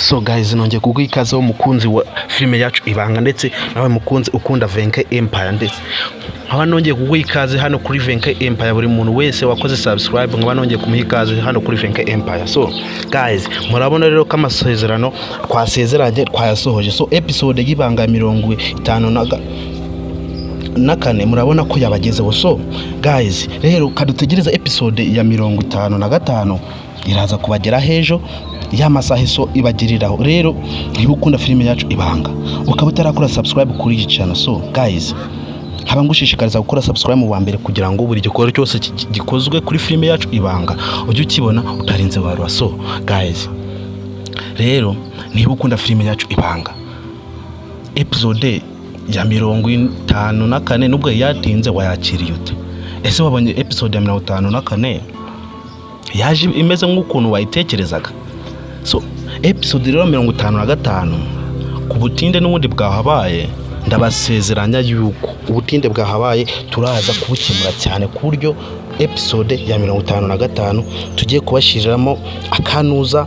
So guys, nongeye kuguha ikaze, mukunzi wa filime yacu Ibanga, ndetse nawe mukunzi ukunda Venke Empire, ndetse nkaba nongeye kuguha ikaze hano kuri Venke Empire. Buri muntu wese wakoze subscribe, nkaba nongeye kumuha ikaze hano kuri Venke Empire. So guys, murabona rero ko amasezerano twasezeranye twayasohoje. So episode y'Ibanga ya mirongo itanu na kane murabona ko yabagezeho. So guys, rero kadutegereza episode ya 55, iraza kubageraho ejo ya masaha iso ibagiriraho. Rero niba ukunda filime yacu Ibanga, ukaba utarakora subscribe kuri iyi channel, so guys, nkaba ngushishikariza gukora subscribe mu wa mbere, kugira ngo buri gikorwa cyose gikozwe kuri filime yacu Ibanga ujye ukibona utarinze warura. So guys, rero niba ukunda filime yacu Ibanga, episode ya 54 nubwo yatinze, wayakiriye ute? Ese wabonye episode ya 54 yaje imeze nk'ukuntu wayitekerezaga? So episode rero 55, ku butinde n'ubundi bwahabaye, ndabasezeranya yuko ubutinde bwahabaye turaza kubukemura cyane, ku buryo episode ya 55 tugiye kubashyiriramo akanuza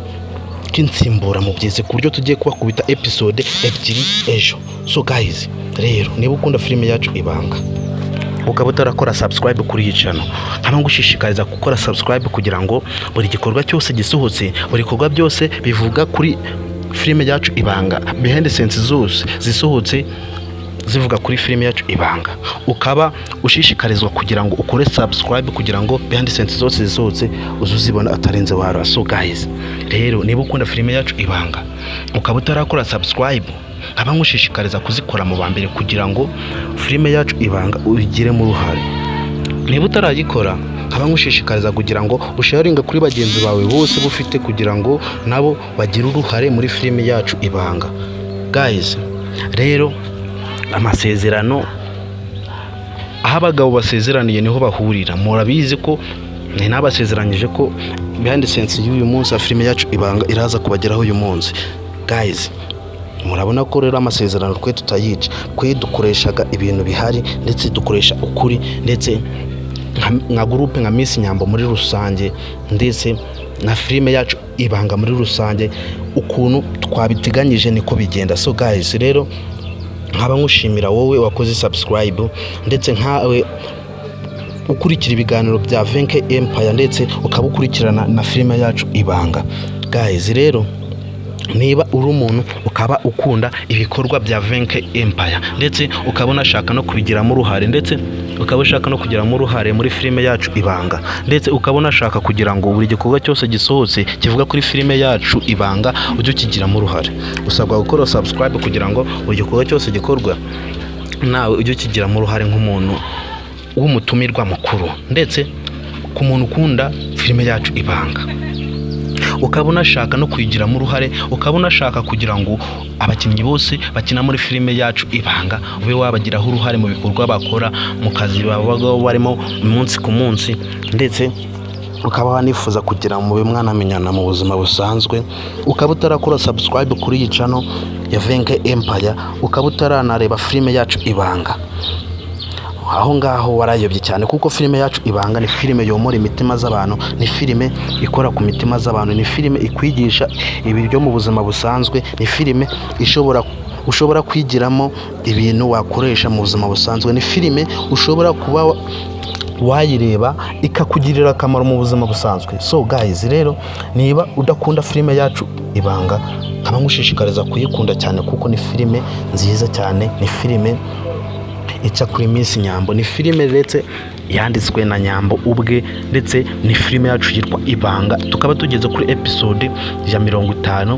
k'insimburamubyizi, ku buryo tugiye kubakubita episode ebyiri ejo. So guys, rero niba ukunda filime yacu Ibanga, ukaba utarakora subscribe kuri iyi channel, nkaba ngushishikariza gukora subscribe, kugira ngo buri gikorwa cyose gisohotse, buri bikorwa byose bivuga kuri filime yacu Ibanga, behind the scenes zose zisohotse zivuga kuri filime yacu Ibanga, ukaba ushishikarizwa kugira ngo ukore subscribe, kugira ngo behind the scenes zose zisohotse uzuzibona atarenze wara. So guys, rero niba ukunda filime yacu Ibanga, ukaba utarakora subscribe, nkaba ngushishikariza kuzikora mu ba mbere, kugira ngo filime yacu Ibanga uyigiremo uruhare. Niba utarayikora, nkaba nkushishikariza kugira ngo usharinge kuri bagenzi bawe bose bufite, kugira ngo nabo bagire uruhare muri filime yacu Ibanga. Guys, rero amasezerano, aho abagabo basezeraniye niho bahurira. Murabizi ko ni nabasezeranyije ko behind the scenes y'uyu munsi ya filime yacu Ibanga iraza kubageraho uyu munsi. Guys, murabona ko rero amasezerano twe tutayica, twe dukoreshaga ibintu bihari, ndetse dukoresha ukuri, ndetse nka groupe, nka Miss Nyambo muri rusange, ndetse na filime yacu Ibanga muri rusange, ukuntu twabiteganyije niko bigenda. So guys, rero nkaba nkushimira wowe wakoze subscribe, ndetse nkawe ukurikira ibiganiro bya Venke Empire, ndetse ukaba ukurikirana na filime yacu Ibanga. Guys, rero niba uri umuntu ukaba ukunda ibikorwa bya Venke Empire, ndetse ukaba unashaka no kubigiramo uruhare, ndetse ukaba ushaka no kugiramo uruhare muri filime yacu Ibanga, ndetse ukaba unashaka kugira ngo buri gikorwa cyose gisohotse kivuga kuri filime yacu Ibanga ujye ukigiramo uruhare, usabwa gukora subscribe, kugira ngo buri gikorwa cyose gikorwa nawe ujye ukigiramo uruhare nk'umuntu w'umutumirwa mukuru. Ndetse ku muntu ukunda filime yacu Ibanga, ukaba unashaka no kuyigiramo uruhare, ukaba unashaka kugira ngo abakinnyi bose bakina muri filime yacu Ibanga ube wabagiraho uruhare mu bikorwa bakora, mu kazi baba barimo umunsi ku munsi, ndetse ukaba wanifuza kugira mube mwanamenyana mu buzima busanzwe, ukaba utarakora subscribe kuri iyi channel ya Venke Empire, ukaba utaranareba filime yacu Ibanga, aho ngaho warayobye cyane, kuko filime yacu Ibanga ni filime yomora imitima z'abantu, ni filime ikora ku mitima z'abantu, ni filime ikwigisha ibiryo mu buzima busanzwe, ni filime ishobora ushobora kwigiramo ibintu wakoresha mu buzima busanzwe, ni filime ushobora kuba wayireba ikakugirira akamaro mu buzima busanzwe. So guys, rero niba udakunda filime yacu Ibanga, nkaba ngushishikariza kuyikunda cyane, kuko ni filime nziza cyane, ni filime ica kuri Miss Nyambo, ni filime ndetse yanditswe na Nyambo ubwe, ndetse ni filime yacu yitwa Ibanga. Tukaba tugeze kuri episode ya 54,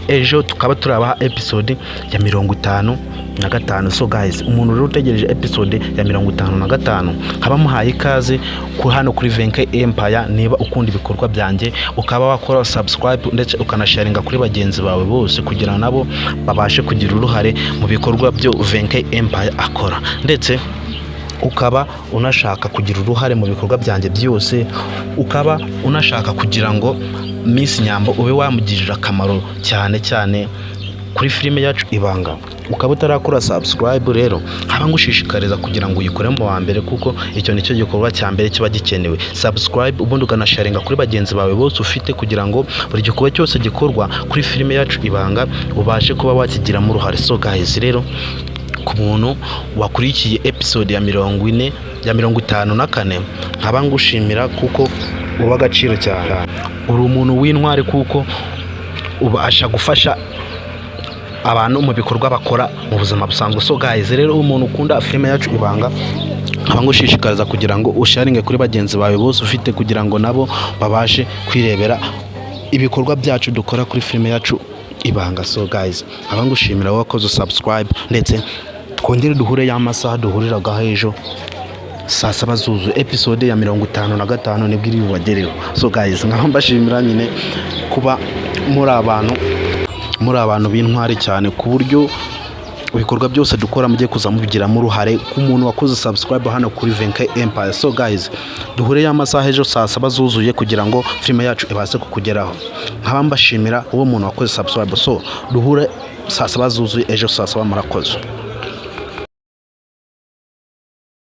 ejo tukaba turabaha episode ya 55. So guys, umuntu rero utegereje episode ya 55, nkaba muhaye ikaze ku hano kuri Venke Empire. Niba ukunda ibikorwa byanjye, ukaba wakora subscribe, ndetse ukanasharinga kuri bagenzi bawe bose, kugira ngo nabo babashe kugira uruhare mu bikorwa byo Venke Empire akora, ndetse ukaba unashaka kugira uruhare mu bikorwa byanjye byose, ukaba unashaka kugira ngo Miss Nyambo ube wamugirira akamaro cyane cyane Kuri filime yacu Ibanga, ukaba utarakora subscribe rero, nkaba ngushishikariza kugira ngo uyikore mu wa mbere, kuko icyo nicyo gikorwa cya mbere kiba gikenewe. Subscribe, ubundi ukanasharinga kuri bagenzi bawe bose ufite, kugira ngo buri gikorwa cyose gikorwa kuri filime yacu Ibanga ubashe kuba wakigiramo uruhare. So guys, rero ku muntu wakurikiye episode ya 40, ya 54, nkaba ngushimira kuko uba agaciro cyane. Uri umuntu w'intwari kuko ubasha gufasha abantu mu bikorwa bakora mu buzima busanzwe. So guys, rero umuntu ukunda filime yacu Ibanga, nkaba ngushishikariza kugira ngo usharinge kuri bagenzi bawe bose ufite, kugira ngo nabo babashe kwirebera ibikorwa byacu dukora kuri filime yacu Ibanga. So guys, nkaba ngushimira wowe wakoze subscribe, ndetse twongere duhure ya masaha duhuriragaho ejo saa 7 zuzuye. Episode ya 55 nibwo iri bubagereho. So guys, nkaba mbashimira nyine kuba muri abantu b'intwari cyane, ku buryo ibikorwa byose dukora mujye kuza mubigiramo uruhare, ku muntu wakoze subscribe hano kuri Venke Empire. So guys, duhure ya masaha ejo saa 7 zuzuye kugira ngo filime yacu ibashe kukugeraho. Nkaba mbashimira uwo muntu wakoze subscribe. So duhure saa 7 zuzuye ejo saa 7. Murakoze.